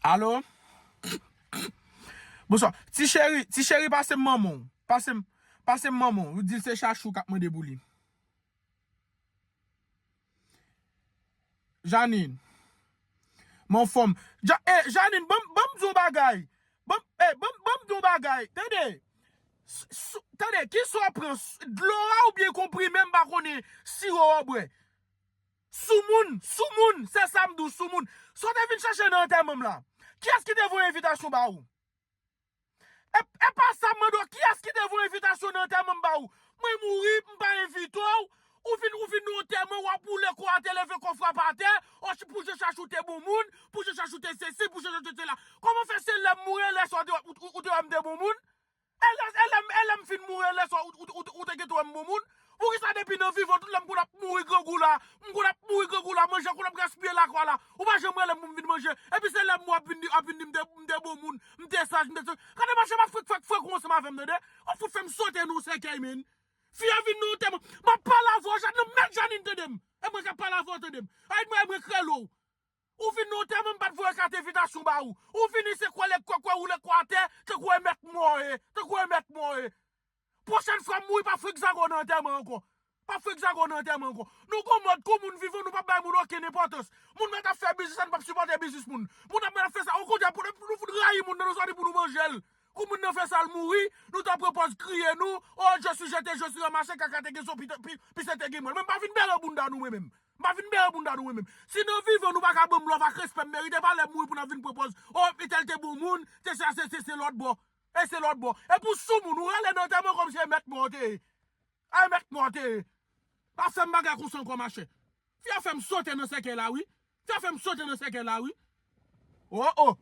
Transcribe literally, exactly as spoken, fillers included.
Alo? Bonswa. Ti cheri, ti cheri, pase m manman w. Pase m, pase m manman w. Ou di l se Chachou k ap mande pou li. Janine. Mon fanm. Ja, eh, Janine, ban m, ban m di w bagay. Ban m, eh, ban m, ban m di w bagay. Tande. S-, s-, tande, ki sa w pran? S-, dlo a oubyen konprime, m pa konnen, siwo w bwè. Soumoun, soumoun, se sa m di w, soumoun. Sa w te vin chache nan antèman m la? Kiyès ki te voye envitasyon ba ou? E, e pa sa m mande w, kiyès ki te voye envitasyon nan antèman m ba ou? Mwen mouri, m pa envite w, ou vin, ou vin nan antèman, w ap woule kò atè, leve kò frape atè, o, pou je chache ou te bon moun, pou je chache ou te sesi, pou je chache ou te sela. Kòman fè se lè m mouri, lè sa w te, ou, ou, ou te wè m te bon moun? E lè, e lè m, e lè m fin mouri, e lè sa, ou, ou, ou, ou te gentan wè m bon moun? Poukisa depi nan vivan, tout lè m konn ap mouri grangou la, m konn ap mouri grangou la, manje konn ap gaspiye lakwa la, ou pa janm rele m pou m vin manje? Epi se lè m ap vin di, ap vin di m te, m te bon moun, m te saj, m te saj. Gade mache m ap frek, frek, frek ou ansanm avè m, tande? Ou fout fè m sote nan sèkèy, men. Fi a vin nan antèman, m ap pale avè w, Jan-, nan mèt Janine, tande m. E mwen k ap pale avè w, tande m. Ay, mwen, mwen krelo w. Ou vin nan antèman, m pa t voye kat envitasyon ba ou. Ou vini se kwè lè kwè kwè woule kò atè, tankou e mèt mò ye, tankou e mèt mò ye. Pwochèn fwa m mouri, pa frik zago nan antèman ankò. Pa frik zago nan antèman ankò. Nou gon mòd kou moun vivan, nou p ap bay moun okenn enpòtans. Moun mèt ap fè biznis, sa nou p ap sipòte biznis moun. Moun ap mèt ap fè sa, okontrè, pou nou, pou nou fout rayi moun nan, nou sòti pou nou manje l. Kou moun nan fè sa, l mouri, nou t ap pran pòz kriye nou, oh, je suis jeté, je suis ramassé, kaka te gen zo, pi, pi, pis te gen mwen. Men m pa vin bere bounda nou, mwen menm. M pa vin bere bounda nou, mwen menm. Si nan vivan nou pa ka ban m love ak respè m merite, pa lè m mouri pou n ap vin pran pòz, oh, entèl te bon moun, te sa, se, se, se lòt bò. E se lòt bò. E pou soumoun, ou rele nan antèman kòmsi e mèt mò w te ye. Ay, mèt mò w te ye. Pa fè m bagay konsa ankò, machè. Fi a fè m sote nan sèkèy la, wi. Fi a fè m sote nan sèkèy la, wi. Oh, oh.